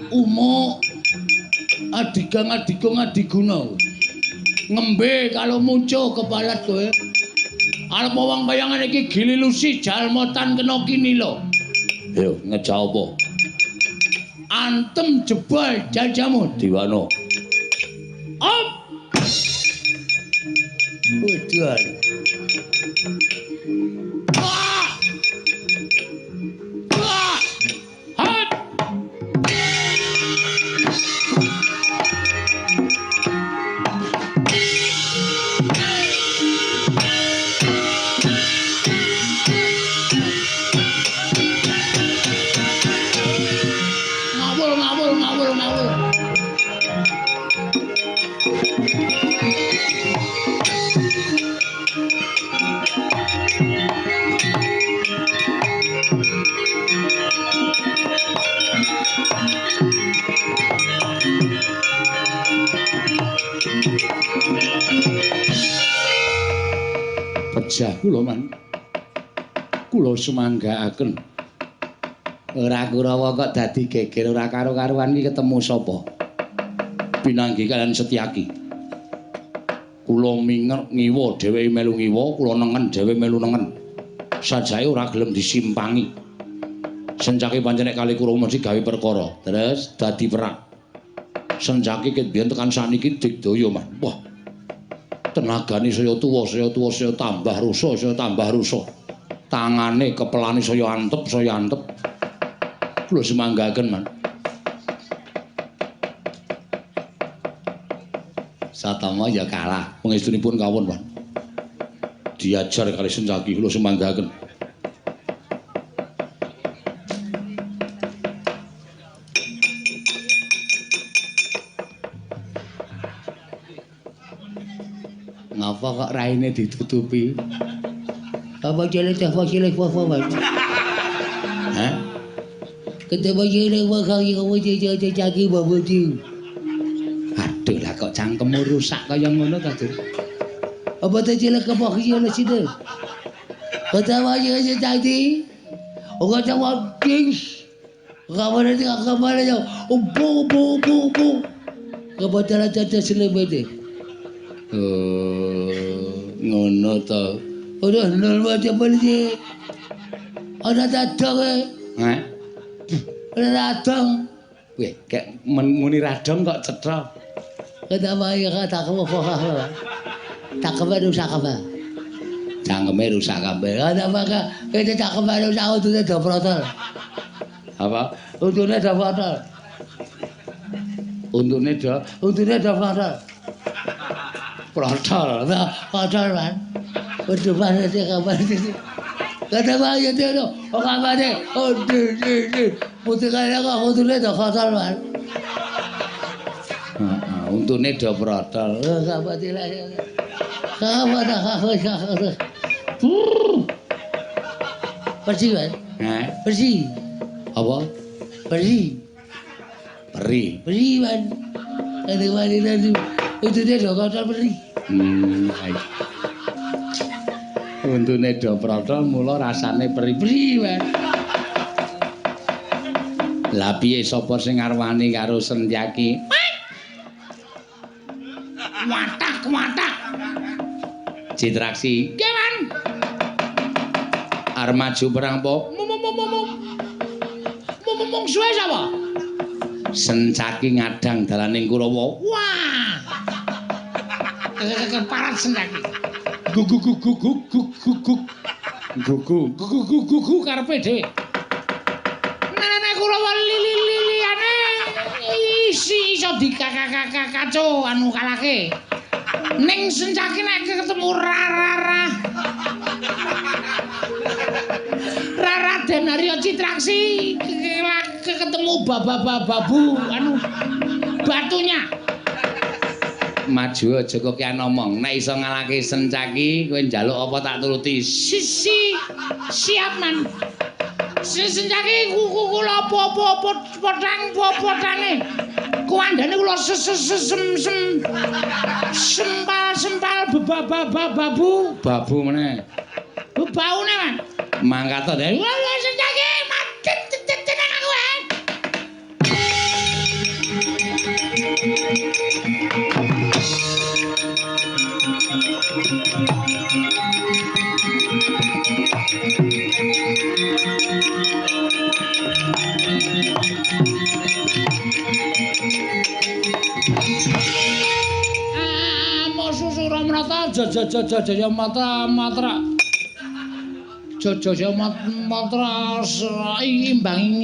Umuk adigang adigung adiguna. Ngembe kalau muncul kepalat kowe. Arep wong kaya ngene iki gililusi jalma tan kena kinila. Ayo ngejak apa? Antem jebol jajamu Diwana. Op. Waduh. Wah! Wah! Hat! Ngawur, ngawur, ngawur, ngawur. Pejah kula man. Kula sumanggaaken. Ora Kurawa kok dadi geger ora karo-karuan iki ketemu sapa? Pinanggi kalian Setyaki. Kula minger ngiwa dheweke melu ngiwa, kula nengen dhewe melu nengen. Sajake ora gelem disimpangi. Sencaki pancen nek kali Kurawa mesti gawe perkara. Terus dadi perang. Sencaki ket biyen tekan sakniki digdaya man. Wah. Tenagane saya tuwa, saya tuwa, saya tambah rusa, saya tambah rusa. Tangane kepelane saya antep, saya antep. Kula semanggaken man. Satama ya kalah. Pangestunipun kawon, Pan. Diajar kali Sencaki kula semanggaken. Ngapa kok raine ditutupi? Apa cilik apa cilik apa apa? Hah? Ketemu cilik apa kali kamu cilik caki babuji. Aduh lah kok cangkemmu rusak kaya ngono ta, Dur? Apa te cilik apa cilik sini? Ketemu cilik tadi. Oga tawa ding. Kabar itu kabar itu. Bu bu bu bu. Kebetulan caca selebete. Oh, ngono to. Udah nol baca polisi. Ada dadong e. Hah? Ada dadong. Weh, kek muni radong kok cetha. Kata bae kata kamu apa. Tak kebe rusak kabeh. Cangkeme rusak kabeh. Ada maka itu tak kebe rusak untune do protol. Apa? Untune do protol. Untune do Untune do protol. protol. Protol man. Udah mana sih kabar sih? Kata bae itu oh kabare. Oh di di di. Putih kaya kok untune do protol man. Heeh, untune do protol. Kabar tidak. Kabar kabar. Bersih kan? Hah? Bersih. Apa? Bersih. Peri. Bersih man. Ada mana nanti. Itu dia do kotor bersih. Ayo. Untune do protol mula rasane peri-peri wae. Lah piye sapa sing ngarwani karo Sentyaki? Watak watak. Citraksi. Nggih, Man. Arep maju perang apa? Mung suwe sapa? Sencaki ngadang dalaning Kurawa. Wah. Keparat Sencaki. Gugu gugu gugu gugu. Gugu gugu gugu gugu karepe dhewe. Nenek Kurawa lili-liliane isi iso dikakakakaco anu kalahke. Ning Sencaki nek ketemu Rara. Raden Arya Citraksi ketemu babu anu batunya. Maju aja kok kian ngomong. Nek iso ngalahke Sencaki kowe njaluk apa tak turuti. Sisi siap man. Sencaki kuku kula apa-apa potang potange. Kuandane kula sem sem sempal sempal babu babu meneh. Baune man. Mangkat to. Wah Sencaki mati tenang aku. ja ja ja ja matra matra. Ja ja ja matra imbang.